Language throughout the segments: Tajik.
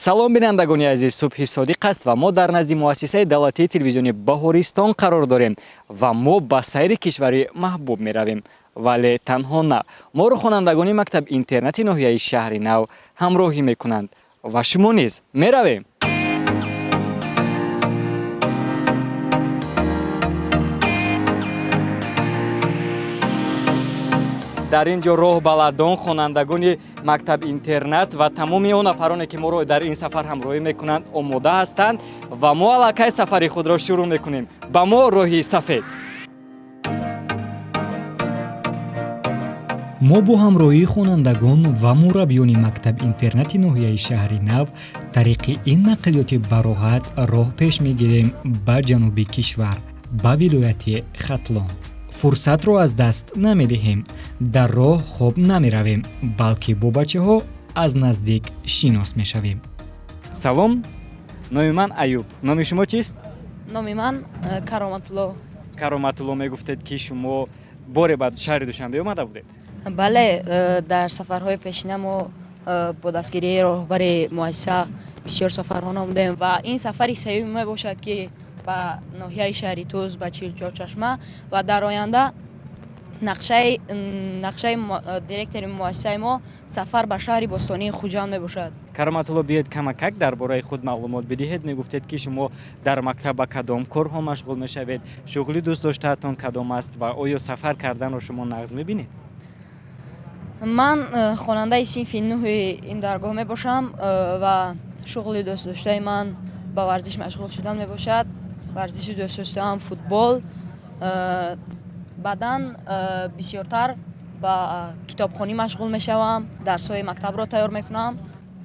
Салом, бинандагони азиз, субҳи содиқ аст ва мо дар назди муассисаи давлатии телевизиони Баҳористон қарор дорем ва мо ба сайри кишвари маҳбуб меравем. Вале танҳо на, моро хонандагони мактаб интернати ноҳияи Шаҳри Нав ҳамроҳӣ мекунанд ва шумо низ меравем. Дар ин ҷо роҳбаладон, хонандагони мактаб интернат ва тамоми он нафароне, ки моро дар ин сафар ҳамроҳӣ мекунанд, омода ҳастанд ва мо аллакай сафари худро шурӯъ мекунем. Ба мо роҳи сафед. Мо бо ҳамроҳии хонандагон ва мураббиёни мактаб интернати ноҳияи Шаҳри Нав тариқи ин нақлиёти бароҳат роҳ пеш мегирем ба ҷануби кишвар, ба вилояти Хатлон. Фурсатро аз даст намедиҳем, дар роҳ хоб намеравем, балки бо бачаҳо аз наздик шинос мешавем. Салом, номи ман Аюб, номи шумо чист? Номи ман Кароматулло. Кароматулло, мегуфтед, ки шумо боре ба шаҳри Душанбе омада будед? Бале, дар сафарҳои пешина мо бо дастгирии роҳбари муассиса бисёр сафарҳо намудем ва ин сафари сеюм мебошад, ки ба ноҳияи шаҳри Тӯз, ба Чилчорчашма, ва дар оянда нақшаи директори муассисаи мо сафар ба шаҳри бостонии Хуҷанд мебошад. Кароматулло, биёед, камакак дар бораи худ маълумот бидиҳед. Мегуфтед, ки шумо дар мактаб ба кадом корҳо машғул мешавед, шуғли дӯстдоштаатон кадом аст ва оё сафар карданро шумо нағз мебинед? Ман хонандаи синфи нӯҳи ин даргоҳ мебошам ва шуғли дӯстдоштаи ман ба варзиш машғул шудан мебошад. Варзиши дӯстдоштаам футбол. Баъдан бисёртар ба китобхонӣ машғул мешавам, дарсҳои мактабро тайёр мекунам.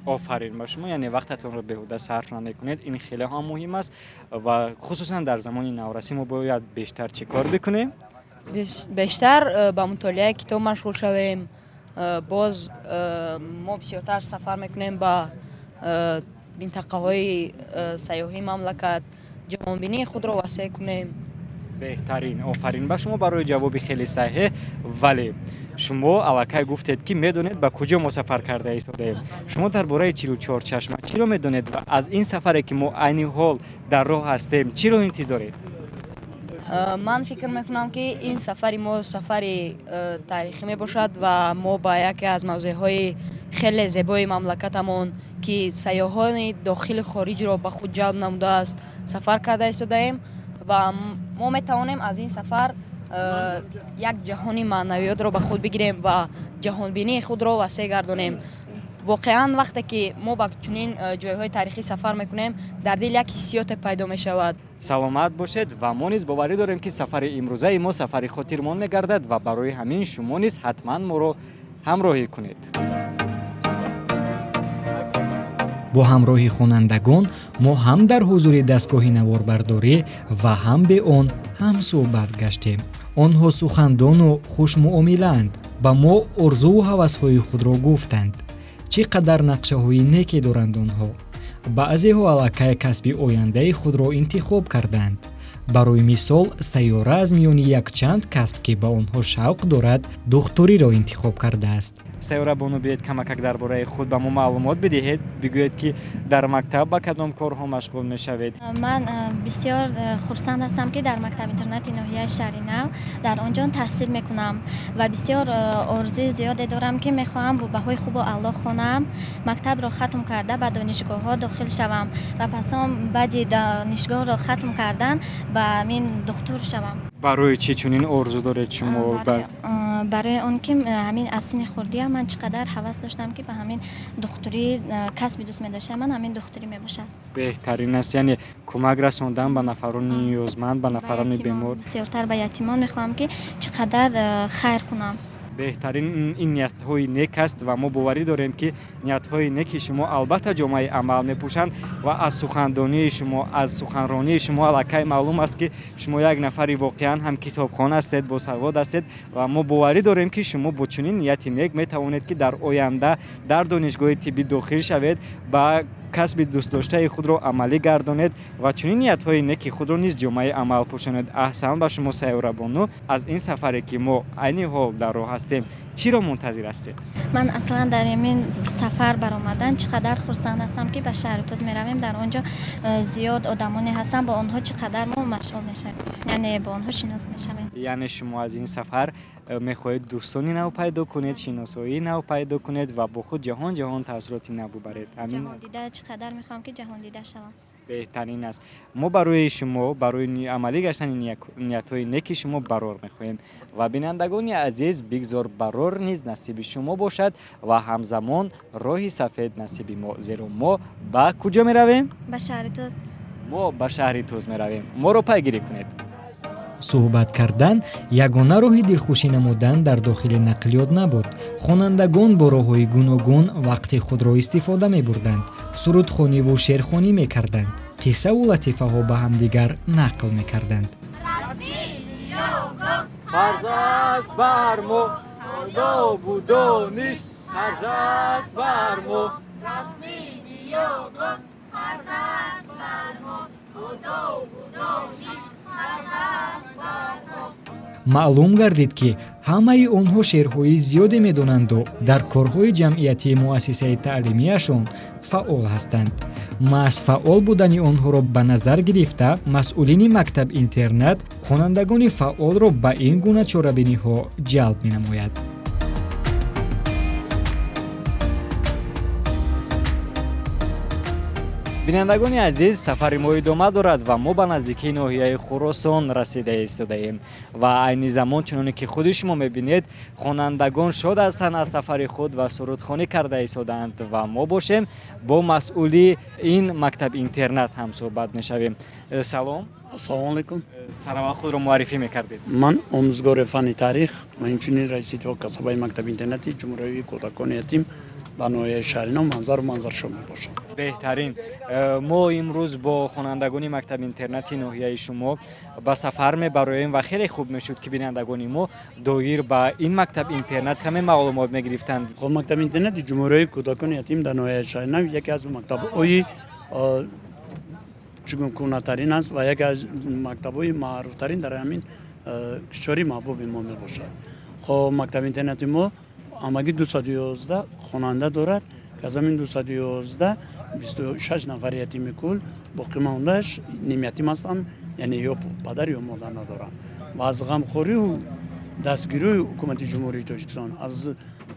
Офарин ба шумо, яъне вақтатонро беҳуда сарф намекунед. Ин хеле ҳам муҳим аст ва хусусан дар замони наврасӣ мо бояд бештар чӣ кор бикунем? Бештар ба мутолиаи китоб машғул шавем. Боз мо бисёртар сафар мекунем ба минтақаҳои сайёҳии мамлакат, ҷаҳонбинии худро васеъ кунем. Беҳтарин, офарин ба шумо барои ҷавоби хеле саҳеҳ. Вале шумо аллакай гуфтед, ки медонед, ба куҷо мо сафар карда истодаем. Шумо дар бораи Чилучорчашма чиро медонед ва аз ин сафаре, ки мо айни ҳол дар роҳ ҳастем, чиро интизоред? Ман фикр мекунам, ки ин сафари мо сафари таърихӣ мебошад ва мо ба яке аз мавзеъҳои хеле зебои мамлакатамон, ки сайёҳони дохили хориҷро ба худ ҷалб намудааст, сафар карда истодаем ва мо метавонем аз ин сафар як ҷаҳони маънавиётро ба худ бигирем ва ҷаҳонбинии худро васеъ гардонем. Воқеан, вақте ки мо ба чунин ҷойҳои таърихӣ сафар мекунем, дар дил як ҳиссиёте пайдо мешавад. Саломат бошед ва мо низ боварӣ дорем, ки сафари имрӯзаи мо сафари хотирмон мегардад ва барои ҳамин шумо низ ҳатман моро ҳамроҳӣ кунед. Бо ҳамроҳи хонандагон мо ҳам дар ҳузури дастгоҳи наворбардорӣ ва ҳам бе он ҳамсӯҳбат гаштем. Онҳо сухандону хушмуомилаанд, ба мо орзуву ҳавасҳои худро гуфтанд. Чӣ қадар нақшаҳои неке доранд онҳо! Баъзеҳо аллакай касби ояндаи худро интихоб карданд. Барои мисол, Сайёра аз миёни якчанд касб, ки ба онҳо шавқ дорад, духтуриро интихоб кардааст. Сайёра бону, биёед, камакак дар бораи худ ба мо маълумот бидиҳед. Бигӯед, ки дар мактаб ба кадом корҳо машғул мешавед? Ман бисёр хурсанд ҳастам, ки дар мактаб интернати ноҳияи Шаҳри Нав дар он ҷо таҳсил мекунам ва бисёр орзуи зиёде дорам, ки мехоҳам бо баҳои хубу аъло хонам, мактабро хатм карда, ба донишгоҳҳо дохил шавам ва пас он баъди донишгоҳро хатм кардан ба ҳамин духтур шавам. Барои чӣ чунин орзу доред шумо? Барои он ки ҳамин аз синни хурдиам ман чӣ қадар ҳавас доштам, ки ба ҳамин духтурӣ, касби дӯст медоштам ман ҳамин духтурӣ мебошад. Беҳтарин аст, яъне кӯмак расондан ба нафарони ниёзманд, ба нафарони бемор. Бисёртар ба ятимон мехоҳам, ки чӣ қадар хайр кунам. Беҳтарин, ин ниятҳои нек аст ва мо боварӣ дорем, ки ниятҳои неки шумо албатта ҷомаи амал мепӯшанд ва аз сухандонии шумо, аз суханронии шумо аллакай маълум аст, ки шумо як нафари воқеан ҳам китобхон ҳастед, босавод ҳастед ва мо боварӣ дорем, ки шумо бо чунин нияти нек метавонед, ки дар оянда дар донишгоҳи тиббӣ дохил шавед, ба касби дӯстдоштаи худро амалӣ гардонед ва чунин ниятҳои неки худро низ ҷомаи амал пӯшонед. Аҳсан ба шумо, Сайёрабону. Аз ин сафаре, ки мо айни ҳол дар роҳ ҳастем, Чиро мунтазир ҳастед? Ман аслан дар ин сафар баромадан чӣ қадар хурсанд ҳастам, ки ба шаҳри Тӯз меравем. Дар он ҷо зиёд одамоне ҳастанд, бо онҳо чӣ қадар мо машғул мешавем, яъне бо онҳо шинос мешавем. Яъне шумо аз ин сафар мехоҳед дӯстони нав пайдо кунед, шиносоии нав пайдо кунед ва бо худ ҷаҳон ҷаҳон таассуроти нав бубаред. Ҷаҳондида, чӣ қадар мехоҳам, ки ҷаҳондида шавам. Беҳтарин аст. Мо барои шумо, барои амалӣ гаштани ниятҳои неки шумо барор мехоҳем ва бинандагони азиз, бигзор барор низ насиби шумо бошад ва ҳамзамон роҳи сафед насиби мо, зеро мо ба куҷо меравем? Ба шаҳри Тӯз. Мо ба шаҳри Тӯз меравем. Моро пайгирӣ кунед. Суҳбат кардан ягона роҳи дилхушӣ намудан дар дохили нақлиёт набуд. Хонандагон бо роҳҳои гуногун вақти худро истифода мебурданд, сурудхониву шеърхонӣ мекарданд, қиссаву латифаҳо ба ҳамдигар нақл мекарданд. Фарз аст бар мо одобу дониш, фарз аст бар мо расми ниёгон, фарз аст бар мо одобу дониш, фарз аст бар мо. Маълум гардид, ки ҳамаи онҳо шеърҳои зиёде медонанду дар корҳои ҷамъиятии муассисаи таълимияшон фаъол ҳастанд. Маҳз фаъол будани онҳоро ба назар гирифта, масъулини мактаб-интернат хонандагони фаъолро ба ин гуна чорабиниҳо ҷалб менамояд. Бинандагони азиз, сафари мо идома дорад ва мо ба наздикии ноҳияи Хуросон расида истодаем ва айни замон, чуноне ки худи шумо мебинед, хонандагон шод ҳастанд аз сафари худ ва сурудхонӣ карда истодаанд ва мо бошем бо масъули ин мактаб-интернат ҳам суҳбат мешавем. Салом. Ассалому алайкум. Сараввал худро муаррифӣ мекардед. Ман омӯзгори фанни таърих ва инчунин раиси иттифоқи касабаи мактаби-интернати ҷумҳуриявии кӯдакони ятим ба ноҳияи Шаҳринав Манзару Манзаршо мебошам. Беҳтарин. Мо имрӯз бо хонандагони мактаби-интернати ноҳияи шумо ба сафар мебароем ва хеле хуб мешуд, ки бинандагони мо доир ба ин мактаб-интернат каме маълумот мегирифтанд. Хоб, мактаби-интернати ҷумҳуриявии кӯдакони ятим дар ноҳияи Шаҳринав яке аз мактабҳои чугункунатарин аст ва яке аз мактабҳои маъруфтарин дар ҳамин кишвари маҳбуби мо мебошад. Хоб, мактаби-интернати мо ҳамагӣ 211 хонанда дорад, ки аз ҳамин 211 26 нафар ятими кул, боқимондааш нимятим ҳастанд, яъне ё падар ё модар надоранд. Ва аз ғамхорию дастгирии ҳукумати Ҷумҳурии Тоҷикистон, аз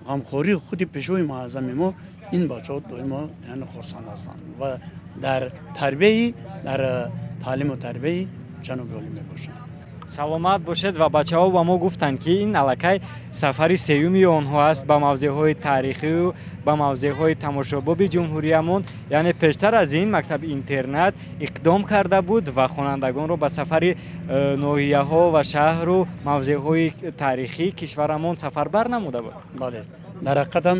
ғамхории худи пешвои муаззами мо ин бачаҳо доимо яъне хурсанд ҳастанд ва дар тарбияи, дар таълиму тарбияи ҷаноби олӣ мебошанд. Саломат бошед. Ва бачаҳо ба мо гуфтанд, ки ин аллакай сафари сеюми онҳо аст ба мавзеъҳои таърихию ба мавзеъҳои тамошобоби ҷумҳуриямон. Яъне пештар аз ин мактаби интернат иқдом карда буд ва хонандагонро ба сафари ноҳияҳо ва шаҳру мавзеъҳои таърихии кишварамон сафарбар намуда буд. Бале, дар ҳақиқатам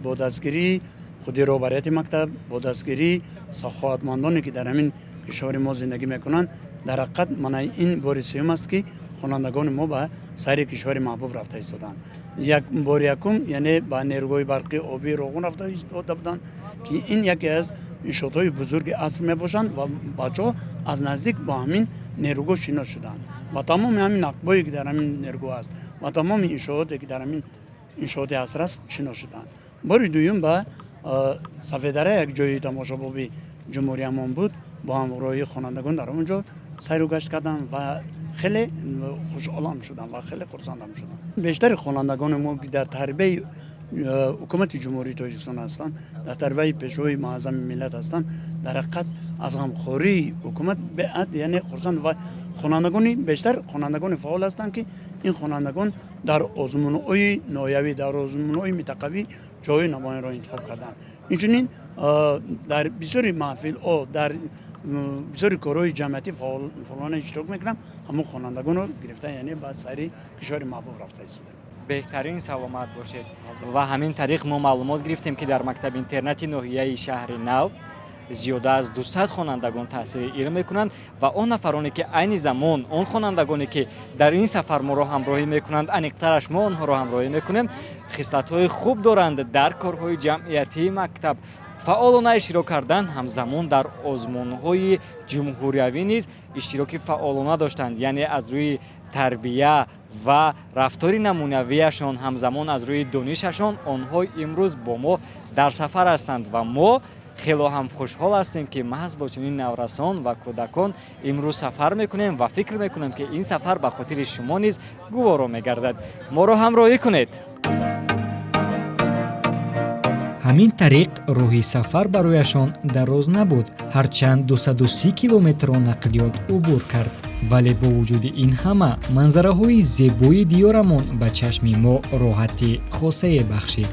бо дастгирии худи роҳбарияти мактаб, бо дастгирии саховатмандоне, ки дар ҳамин кишвари мо зиндагӣ мекунанд, дар ҳақиқат мана ин бори сеюм аст, ки хонандагони мо ба сайри кишвари маҳбуб рафта истоданд. Як бори якум яъне ба нерӯгоҳи барқи обии Роғун рафта истода буданд, ки ин яке аз иншоотҳои бузурги аср мебошанд ва бачаҳо аз наздик бо ҳамин нерӯгоҳ шинос шуданд ва тамоми ҳамин нақбое, ки дар ҳамин нерӯгоҳ аст, ва тамоми иншооте, ки дар ҳамин иншооти аср аст, шинос шуданд. Бори дуюм ба Сафедара, як ҷои тамошобоби ҷумҳуриямон буд, бо ҳамроҳии хонандагон дар он ҷо сайру гашт кардам ва хеле хушҳолам шудам ва хеле хурсандам шудам. Бештари хонандагони мо, ки дар тарбияи ҳукумати Ҷумҳурии Тоҷикистон ҳастанд, дар тарбияи пешвои муаззами миллат ҳастанд, дар ҳақиқат аз ғамхории ҳукумат беҳад яъне хурсанд ва хонандагони бештар хонандагони фаъол ҳастанд, ки ин хонандагон дар озмунҳои ноҳиявӣ, дар озмунҳои минтақавӣ ҷои намоёнро интихоб карданд. Инчунин дар бисёри маҳфилҳо, дар бисёри корҳои ҷамъиятӣ фаъолона иштирок мекунанд. Ҳамон хонандагонро гирифта, яъне ба сайри кишвари маҳбуб рафта истодаем. Беҳтарин, саломат бошед. Ва ҳамин тариқ мо маълумот гирифтем, ки дар мактаби интернати ноҳияи Шаҳри Нав зиёда аз 200 хонандагон таҳсили илм мекунанд ва он нафароне, ки айни замон, он хонандагоне, ки дар ин сафар моро ҳамроҳӣ мекунанд, аниқтараш мо онҳоро ҳамроҳӣ мекунем, хислатҳои хуб доранд, дар корҳои ҷамъиятии мактаб фаъолона иштирок кардан, ҳамзамон дар озмунҳои ҷумҳуриявӣ низ иштироки фаъолона доштанд, яъне аз рӯи тарбия ва рафтори намунавияшон, ҳамзамон аз рӯи донишашон онҳо имрӯз бо мо дар сафар ҳастанд ва мо хело ҳам хушҳол ҳастем, ки маҳз бо чунин наврасон ва кӯдакон имрӯз сафар мекунем ва фикр мекунем, ки ин сафар ба хотири шумо низ гуворо мегардад. Моро ҳамроҳӣ кунед. Ҳамин тариқ роҳи сафар барояшон дароз набуд, ҳарчанд 230 километрро нақлиёт убур кард. Вале бо вуҷуди ин ҳама манзараҳои зебои диёрамон ба чашми мо роҳати хосае бахшид.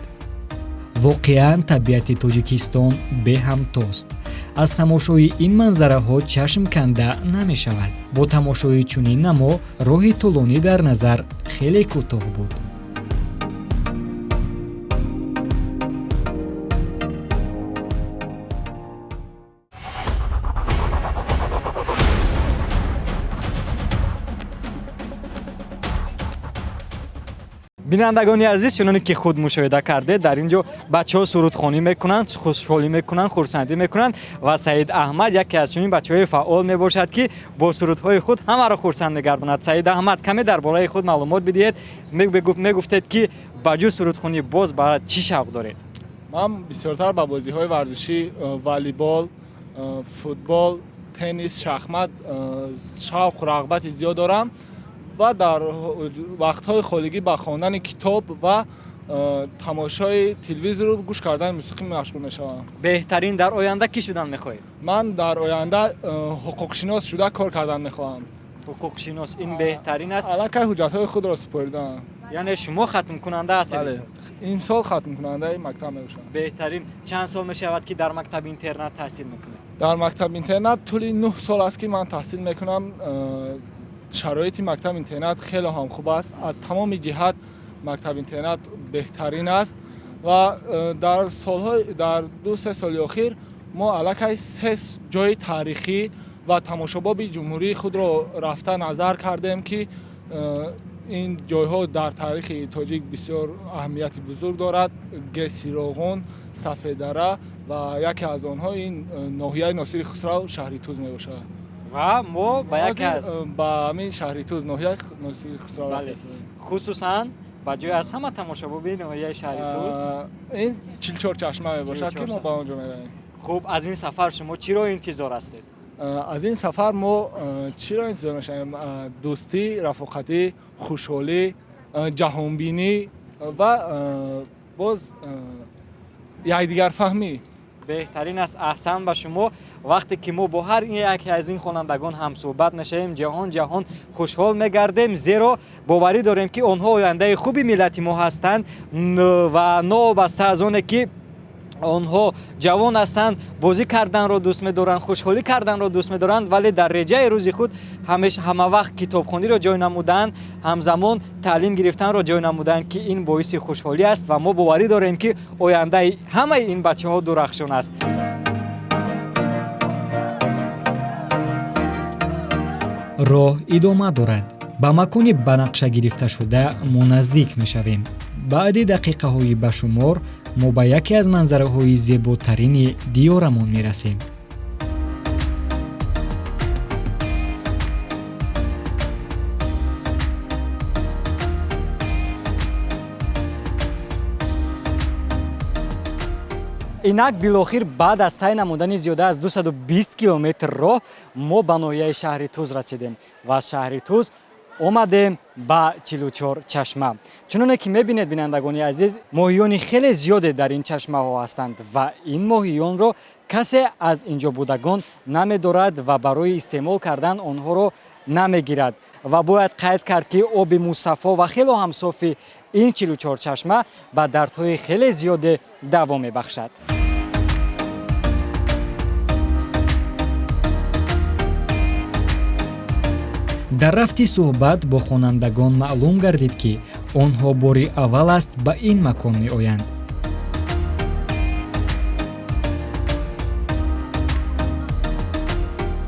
Воқеан табиати Тоҷикистон беҳамтост. Аз тамошои ин манзараҳо чашм канда намешавад. Бо тамошои чунин намо роҳи тӯлонӣ дар назар хеле кӯтоҳ буд. Бинандагони азиз, чуноне ки худ мушоҳида кардед, дар ин ҷо бачаҳо сурудхонӣ мекунанд, хушҳолӣ мекунанд, хурсандӣ мекунанд ва Саид Аҳмад яке аз чунин бачаҳои фаъол мебошад, ки бо сурудҳои худ ҳамаро хурсанд мегардонад. Саид Аҳмад, каме дар бораи худ маълумот бидиҳед. Мегуфтед, ки ба ҷуз сурудхонӣ боз ба чӣ шавқ доред? Ман бисёртар ба бозиҳои варзишӣ, волейбол, футбол, теннис, шахмат шавқу рағбати зиёд дорам ва дар вақтҳои холигӣ ба хондани китоб ва тамошои телевизору гӯш кардани мусиқӣ машғул мешавам. Беҳтарин, дар оянда кӣ шудан мехоҳед? Ман дар оянда ҳуқуқшинос шуда кор кардан мехоҳам. Ҳуқуқшинос, ин беҳтарин аст. Аллакай ҳуҷҷатҳои худро супоридам. Яъне шумо хатмкунанда ҳастед? Бале, имсол хатмкунандаи мактаб мебошам. Беҳтарин. Чанд сол мешавад, ки дар мактаби интернат таҳсил мекунед? Дар мактаби интернат тӯли 9 сол аст, ки ман таҳсил мекунам. Шароити мактаб интернат хеле ҳам хуб аст. Аз тамоми ҷиҳат мактаб интернат беҳтарин аст ва дар 2-3 соли охир мо аллакай 3 ҷои таърихӣ ва тамошобоби ҷумҳурии худро рафта назар кардем, ки ин ҷойҳо дар таърихи тоҷик бисёр аҳамияти бузург дорад. Геси Роғун, Сафедара ва яке аз онҳо ин ноҳияи Носири Хусрав, шаҳри Туз мебошад. Ва мо ба яке аз ба ҳамин шаҳри Туз, ноҳияи Носири Хусрав, хусусан ба ҷои аз ҳама тамошобоби ноҳияи шаҳри Туз ин 44 чашма мебошад, ки мо ба он ҷо меравем. Хуб, аз ин сафар шумо чиро интизор ҳастед? Аз ин сафар мо чиро интизор мешавем? Дӯстӣ, рафоқатӣ, хушҳолӣ, ҷаҳонбинӣ ва боз якдигарфаҳмӣ. Беҳтарин аст, аҳсан ба шумо. Вақте ки мо бо ҳар яке аз ин хонандагон ҳамсӯҳбат мешавем, ҷаҳон ҷаҳон хушҳол мегардем, зеро боварӣ дорем, ки онҳо ояндаи хуби миллати мо ҳастанд ва новобаста аз оне ки онҳо ҷавон ҳастанд, бозӣ карданро дӯст медоранд, хушҳолӣ карданро дӯст медоранд, вале дар реҷаи рӯзи худ ҳама вақт китобхониро ҷой намуданд, ҳамзамон таълим гирифтанро ҷой намуданд, ки ин боиси хушҳолӣ аст ва мо боварӣ дорем, ки ояндаи ҳамаи ин бачаҳо дурахшон аст. Роҳ идома дорад. Ба макони ба нақша гирифташуда мо наздик мешавем. Баъди дақиқаҳои башумор мо ба яке аз манзараҳои зеботарини диёрамон мерасем. Инак билохир баъд аз тай намудани зиёда аз 220 километр роҳ мо ба ноҳияи шаҳри Туз расидем ва аз шаҳри Туз омадем ба 44 чашма. Чуноне ки мебинед, бинандагони азиз, моҳиёни хеле зиёде дар ин чашмаҳо ҳастанд ва ин моҳиёнро касе аз инҷо будагон намедорад ва барои истеъмол кардан онҳоро намегирад. Ва бояд қайд кард, ки оби мусаффо ва хело ҳам софи ин 44 чашма ба дардҳои хеле зиёде даво мебахшад. Дар рафти суҳбат бо хонандагон маълум гардид, ки онҳо бори аввал аст ба ин макон меоянд.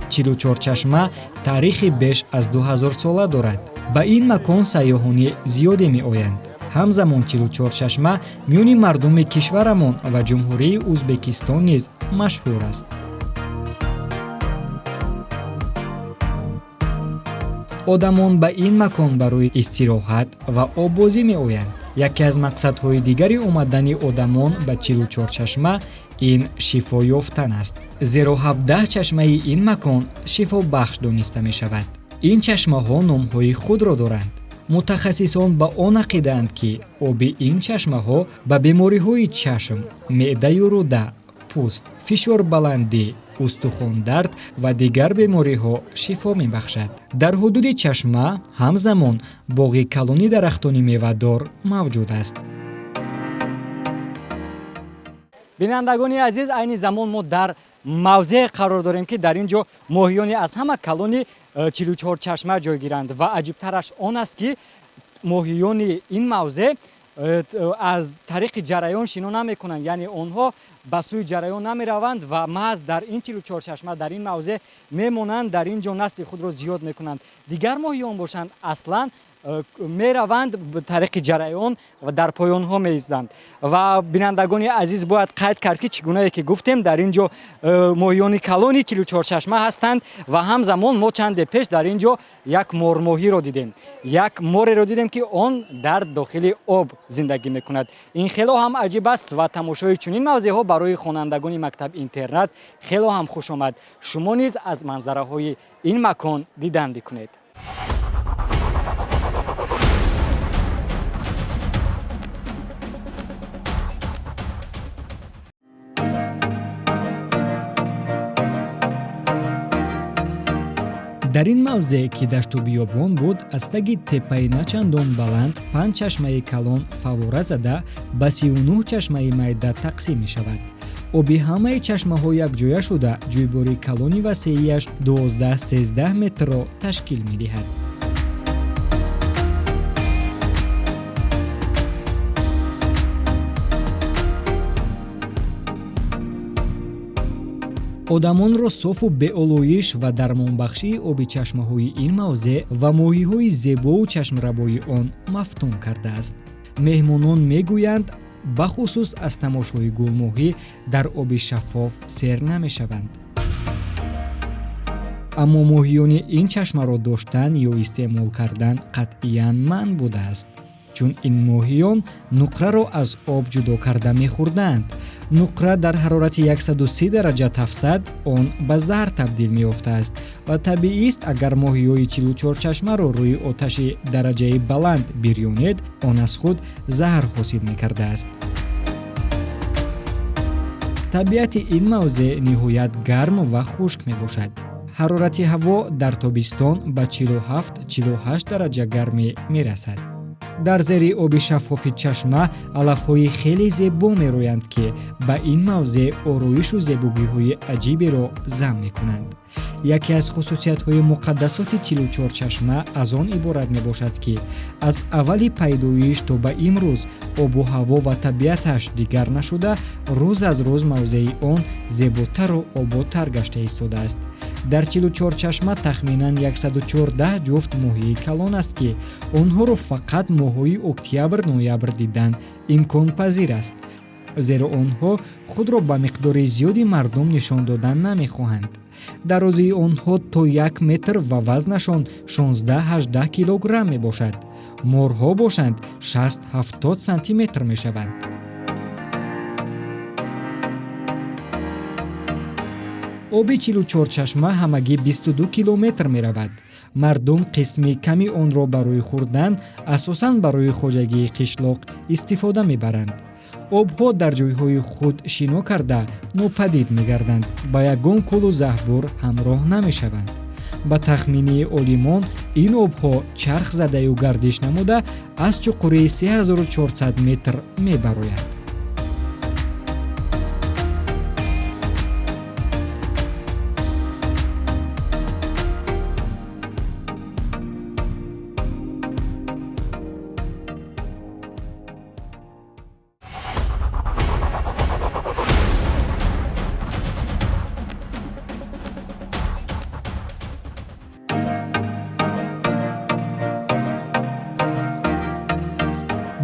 44 чашма таърихи беш аз 2000 сола дорад. Ба ин макон сайёҳони зиёде меоянд. Ҳамзамон 44 чашма миёни мардуми кишварамон ва Ҷумҳурии Ӯзбекистон низ машҳур аст. Одамон ба ин макон барои истироҳат ва оббозӣ меоянд. Яке аз мақсадҳои дигари омадани одамон ба Чилучорчашма ин шифо ёфтан аст, зеро 17 чашмаи ин макон шифобахш дониста мешавад. Ин чашмаҳо номҳои худро доранд. Мутахассисон ба он ақидаанд, ки оби ин чашмаҳо ба бемориҳои чашм, меъдаю рӯда, пӯст, фишорбаландӣ, устухондард ва дигар бемориҳо шифо мебахшад. Дар ҳудуди чашма ҳамзамон боғи калони дарахтони мевадор мавҷуд аст. Бинандагони азиз, айни замон мо дар мавзеъ қарор дорем, ки дар ин ҷо моҳиёни аз ҳама калони Чилучорчашма ҷойгиранд ва аҷибтараш он аст, ки моҳиёни ин мавзеъ аз тариқи ҷараён шино намекунанд, яъне онҳо ба сӯи ҷараён намераванд ва маҳз дар ин Чилучорчашма, дар ин мавзеъ мемонанд, дар ин ҷо насли худро зиёд мекунанд. Дигар моҳиён бошанд, аслан мераванд тариқи ҷараён ва дар поёнҳо меистанд. Ва бинандагони азиз, бояд қайд кард, ки чӣ гунае ки гуфтем, дар ин ҷо моҳиёни калони Чилучорчашма ҳастанд ва ҳамзамон мо чанде пеш дар ин ҷо як мормоҳиро дидем, як мореро дидем, ки он дар дохили об зиндагӣ мекунад. Ин хело ҳам аҷиб аст ва тамошои чунин мавзеъҳо барои хонандагони мактаб интернат хело ҳам хуш омад. Шумо низ аз манзараҳои ин макон дидан бикунед. Дар ин мавзеъ, ки дашту биёбон буд, аз таги теппаи начандон баланд панҷ чашмаи калон фаввора зада ба 39 чашмаи майда тақсим мешавад. Оби ҳамаи чашмаҳо якҷоя шуда ҷӯйбори калони васеияш 12-13 метрро ташкил медиҳад. Одамонро софу беолоиш ва дармонбахшии оби чашмаҳои ин мавзеъ ва моҳиҳои зебову чашмрабои он мафтун кардааст. Меҳмонон мегӯянд, бахусус аз тамошои гулмоҳӣ дар оби шаффоф сер намешаванд. Аммо моҳиёни ин чашмаро доштан ё истеъмол кардан қатъиян манъ будааст, чун ин моҳиён нуқраро аз об ҷудо карда мехӯрданд. Нуқра дар ҳарорати 130 дараҷа тафсад, он ба заҳр табдил меёфтааст ва табиист, агар моҳиҳои Чилучорчашмаро рӯи оташи дараҷаи баланд бирёнед, он аз худ заҳр ҳосил мекардааст. Табиати ин мавзеъ ниҳоят гарм ва хушк мебошад. Ҳарорати ҳаво дар тобистон ба 47-48 дараҷа гармӣ мерасад. Дар зери оби шаффофи чашма алафҳои хеле зебо мероянд, ки ба ин мавзеъ ороишу зебогиҳои аҷиберо зам мекунанд. Яке аз хусусиятҳои муқаддасоти Чилучорчашма аз он иборат мебошад, ки аз аввали пайдоиш то ба имрӯз обу ҳаво ва табиаташ дигар нашуда, рӯз аз рӯз мавзеи он зеботару ободтар гашта истодааст. Дар Чилучорчашма тахминан 114 ҷуфт моҳии калон аст, ки онҳоро фақат моҳҳои октябр-ноябр дидан имконпазир аст, зеро онҳо худро ба миқдори зиёди мардум нишон додан намехоҳанд. Дарозии онҳо то 1 метр ва вазнашон 16-18 килограмм мебошад. Морҳо бошанд 60-70 сантиметр мешаванд. Оби Чилучорчашма ҳамагӣ 22 километр меравад. Мардум қисми ками онро барои хӯрдан, асосан барои хоҷагии қишлоқ истифода мебаранд. Обҳо дар ҷойҳои худ шино карда нопадид мегарданд, ба ягон кӯлу заҳбур ҳамроҳ намешаванд. Ба тахмини олимон, ин обҳо чарх задаю гардиш намуда аз чуқурии 3400 метр мебароянд.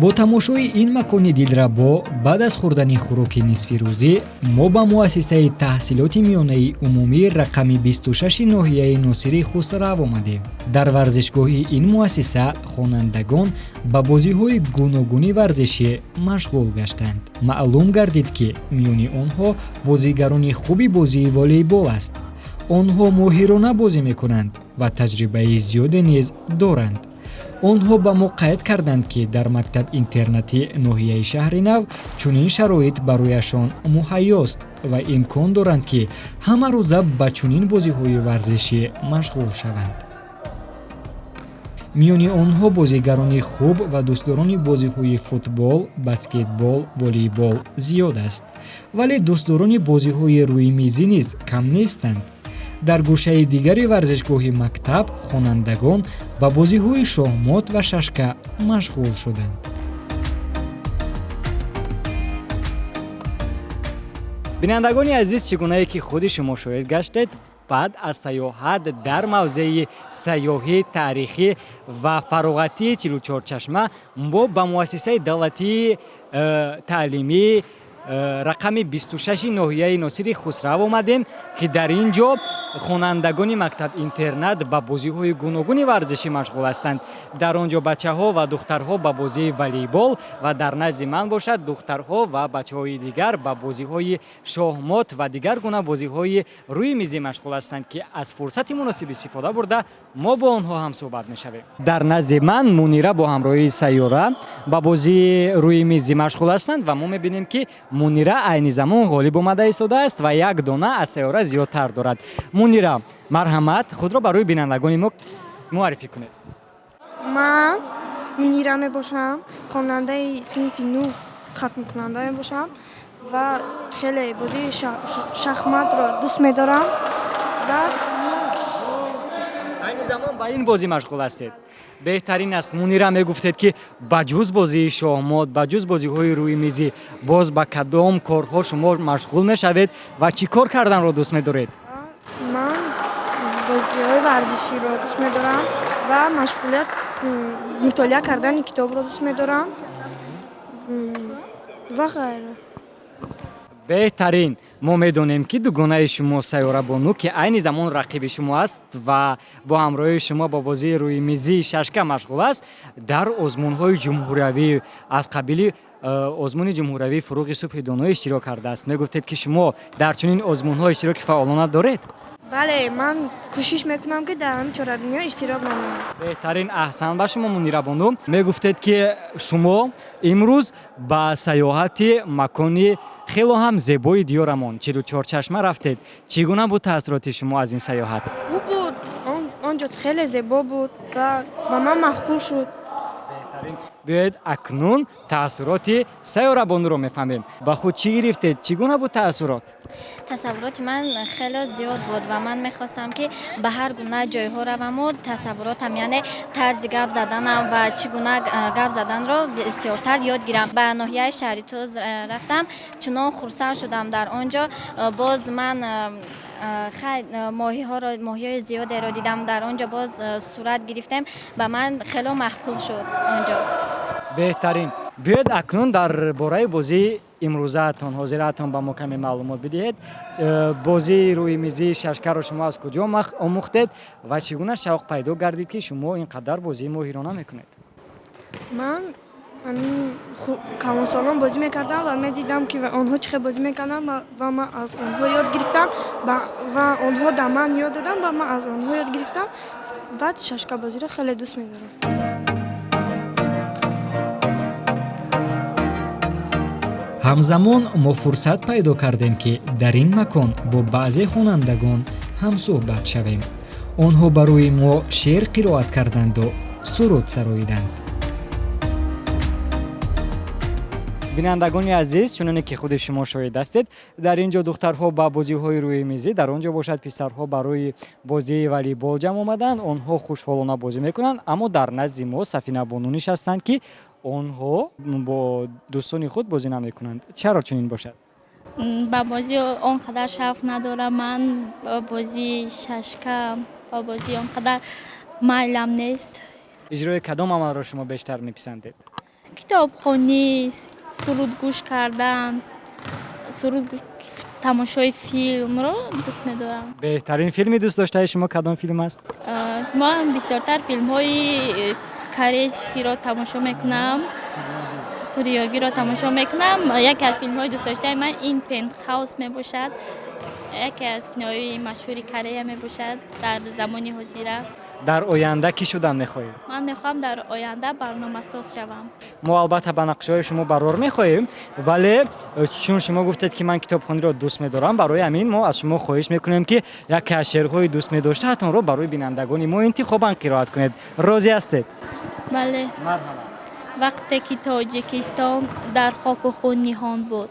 Бо тамошои ин макони дилрабо баъд аз хӯрдани хӯроки нисфирӯзӣ мо ба муассисаи таҳсилоти миёнаи умумӣ рақами 26 ноҳияи Носири Хусрав омадем. Дар варзишгоҳи ин муассиса хонандагон ба бозиҳои гуногуни варзишӣ машғул гаштанд. Маълум гардид, ки миёни онҳо бозигарони хуби бозии волейбол аст. Онҳо моҳирона бозӣ мекунанд ва таҷрибаи зиёде низ доранд. Онҳо ба мо қайд карданд, ки дар мактаб-интернати ноҳияи Шаҳри Нав чунин шароит барояшон муҳайёст ва имкон доранд, ки ҳама рӯза ба чунин бозиҳои варзишӣ машғул шаванд. Миёни онҳо бозигарони хуб ва дӯстдорони бозиҳои футбол, баскетбол, волейбол зиёд аст, вале дӯстдорони бозиҳои рӯимизӣ низ кам нестанд. Дар гӯшаи дигари варзишгоҳи мактаб хонандагон ба бозиҳои шоҳмот ва шашка машғул шуданд. Бинандагони азиз, чӣ гунае ки худи шумо шоҳид гаштед, баъд аз сайёҳат дар мавзеи сайёҳӣ, таърихӣ ва фароғатии Чилучорчашма мо ба муассисаи давлатии таълимӣ рақами 26 ноҳияи Носири Хусрав омадем, ки дар ин ҷо хонандагони мактаб-интернат ба бозиҳои гуногуни варзишӣ машғул ҳастанд. Дар он ҷо бачаҳо ва духтарҳо ба бозии волейбол ва дар назди ман бошад духтарҳо ва бачаҳои дигар ба бозиҳои шоҳмот ва дигар гуна бозиҳои рӯи мизӣ машғул ҳастанд, ки аз фурсати муносиб истифода бурда мо бо онҳо ҳам суҳбат мешавем. Дар назди ман Мунира бо ҳамроҳии Сайёра ба бозии рӯи мизӣ машғул ҳастанд ва мо мебинем, ки Мунира айни замон ғолиб омада истодааст ва як дона аз Сайёра зиёдтар дорад. Мунира, марҳамат, худро барои бинандагони мо муаррифӣ кунед. Ман Мунира мебошам, хонандаи синфи 9 хатмкунанда мебошам ва хеле бозии шахматро дӯст медорам ва айни замон ба ин бозӣ машғул ҳастед. Беҳтарин аст. Мунира, мегуфтед, ки ба ҷуз бозии шоҳмот, ба ҷуз бозиҳои рӯи мизӣ боз ба кадом корҳо шумо машғул мешавед ва чӣ кор карданро дӯст медоред? Ман бозиҳои варзиширо дӯст медорам ва машғулият мутолиа кардани китобро дӯст медорам ва ғайра. Беҳтарин. Мо медонем, ки дугонаи шумо Сайёра Бону, ки айни замон рақиби шумо аст ва бо ҳамроҳии шумо ба бозии рӯи мизии шашка машғул аст, дар озмунҳои ҷумҳуриявӣ аз қабили озмуни ҷумҳуриявии Фуруғи субҳи доно иштирок кардааст. Мегуфтед, ки шумо дар чунин озмунҳо иштироки фаъолона доред? Бале, ман кӯшиш мекунам, ки дар ҳамин чорабиниҳо иштирок намоям. Беҳтарин, аҳсан ба шумо, Мунира Бону. Мегуфтед, ки шумо имрӯз ба сайёҳати макони хело ҳам зебои диёрамон Чилучорчашма рафтед. Чӣ гуна буд таассуроти шумо аз ин сайёҳат? Хуб буд, он ҷо хеле зебо буд ва ба ман маъқул шуд. Беҳтарин. Биёед акнун таассуроти Сайёра Бонуро мефаҳмем. Ба худ чӣ гирифтед? Чӣ гуна буд таассурот? Тасаввуроти ман хеле зиёд буд ва ман мехостам, ки ба ҳар гуна ҷойҳо раваму тасаввуротам, яъне тарзи гап заданам ва чӣ гуна гап заданро бисёртар ёд гирам. Ба ноҳияи Шаҳри Туз рафтам, чунон хурсанд шудам дар он ҷо. Боз ман моҳиҳои зиёдеро дидам дар он ҷо, боз сурат гирифтем, ба ман хело маъқул шуд он ҷо. Беҳтарин. Биёед акнун дар бораи бозии имрӯзаатон, ҳозираатон ба мо каме маълумот бидиҳед. Бозии рӯи мизии шашкаро шумо аз куҷо омӯхтед ва чӣ гуна шавқ пайдо гардид, ки шумо ин қадар бозии моҳирона мекунед? Ман калонсолон бозӣ мекардам ва медидам, ки онҳо чӣ хел бозӣ мекарданд ва ман аз онҳо ёд гирифтам ва онҳо дар ман ёд доданд ва ман аз онҳо ёд гирифтам ва шашкабозиро хеле дӯст медорам. Ҳамзамон мо фурсат пайдо кардем, ки дар ин макон бо баъзе хонандагон ҳамсӯҳбат шавем. Онҳо барои мо шеър қироат карданду суруд сароиданд. Бинандагони азиз, чуноне ки худи шумо шоҳид ҳастед, дар ин ҷо духтарҳо ба бозиҳои рӯи мизӣ, дар он ҷо бошад писарҳо барои бозии волейбол ҷамъ омаданд. Онҳо хушҳолона бозӣ мекунанд, аммо дар назди мо Сафина Бону нишастанд, ки онҳо бо дӯстони худ бозӣ намекунанд. Чаро чунин бошад? Ба бозӣ он қадар шавқ надорам. Ман ба бозии шашка, ба бозӣ он қадар майлам нест. Иҷрои кадом амалро шумо бештар меписандед? Китобхонӣ, суруд гӯш кардан, суруд, тамошои филмро дӯст медорам. Беҳтарин филми дӯстдоштаи шумо кадом филм аст? Ман бисёртар филмҳои корейскиро тамошо мекунам, кореягиро тамошо мекунам. Яке аз филмҳои дӯстдоштаи ман ин Пентхаус мебошад, яке аз киноҳои машҳури Корея мебошад дар замони ҳозира. Дар оянда кӣ шудан мехоҳед? Ман мехоҳам дар оянда барномасоз шавам. Мо албатта ба нақшаҳои шумо барор мехоҳем, вале чун шумо гуфтед, ки ман китобхониро дӯст медорам, барои ҳамин мо аз шумо хоҳиш мекунем, ки яке аз шеърҳои дӯст медоштаатонро барои бинандагони мо интихобан қироат кунед. Розӣ ҳастед? Бале. Вақте ки Тоҷикистон дар хоку хун ниҳон буд,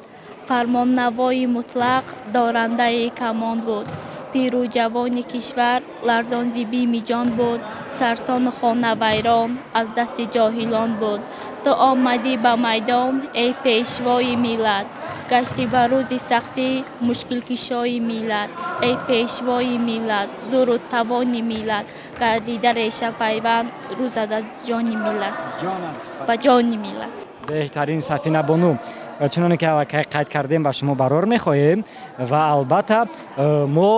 фармоннавои мутлақ дорандаи камон буд, пиру ҷавони кишвар ларзон зи бими ҷон буд, сарсону хонавайрон аз дасти ҷоҳилон буд. Ту омадӣ ба майдон, эй пешвои миллат, гаштӣ ба рӯзи сахтӣ мушкилкушои миллат. Эй пешвои миллат, зӯру тавони миллат, гардида реша пайванд рӯзад аз ҷони миллат, ба ҷони миллат. Беҳтарин, Сафина бону. Чуноне ки аллакай қайд кардем, ба шумо барор мехоҳем ва албатта мо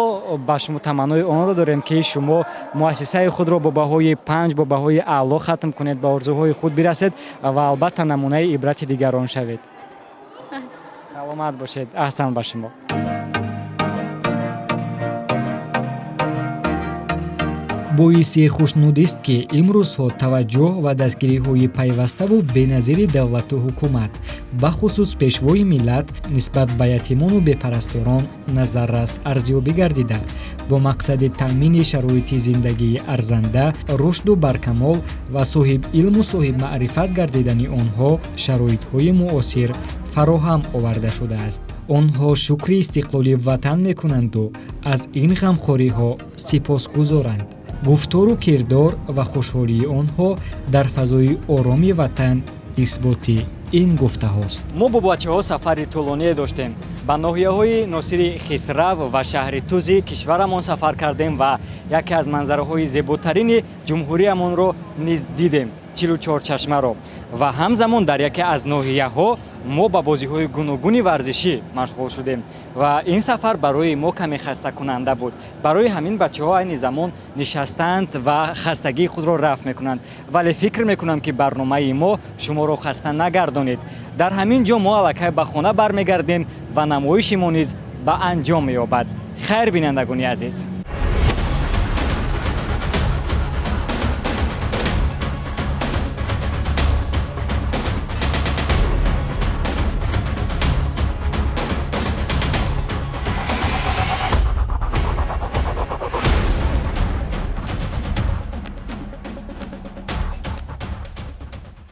ба шумо таманнои онро дорем, ки шумо муассисаи худро бо баҳои 5, бо баҳои аъло хатм кунед, ба орзуҳои худ бирасед ва албатта намунаи ибрати дигарон шавед. Саломат бошед. Аҳсан ба шумо. Боиси хушнудист, ки имрӯзҳо таваҷҷӯҳ ва дастгириҳои пайваставу беназири давлату ҳукумат, бахусус пешвои миллат, нисбат ба ятимону бепарасторон назаррас арзёбӣ гардида, бо мақсади таъмини шароити зиндагии арзанда, рушду баркамол ва соҳиб илму соҳибмаърифат гардидани онҳо шароитҳои муосир фароҳам оварда шудааст. Онҳо шукри истиқлоли ватан мекунанду аз ин ғамхориҳо сипосгузоранд. Гуфтору кирдор ва хушҳолии онҳо дар фазои ороми ватан исботи ин гуфтаҳост. Мо бо бачаҳо сафари тӯлоние доштем. Ба ноҳияҳои Носири Хисрав ва шаҳри Тузи кишварамон сафар кардем ва яке аз манзараҳои зеботарини ҷумҳуриямонро низ дидем, 44 чашмаро. Ва ҳамзамон дар яке аз ноҳияҳо мо ба бозиҳои гуногуни варзишӣ машғул шудем ва ин сафар барои мо каме хастакунанда буд. Барои ҳамин бачаҳо айни замон нишастаанд ва хастагии худро рафъ мекунанд, вале фикр мекунам, ки барномаи мо шуморо хаста нагардонид. Дар ҳамин ҷо мо аллакай ба хона бармегардем ва намоиши мо низ ба анҷом меёбад. Хайр, бинандагони азиз.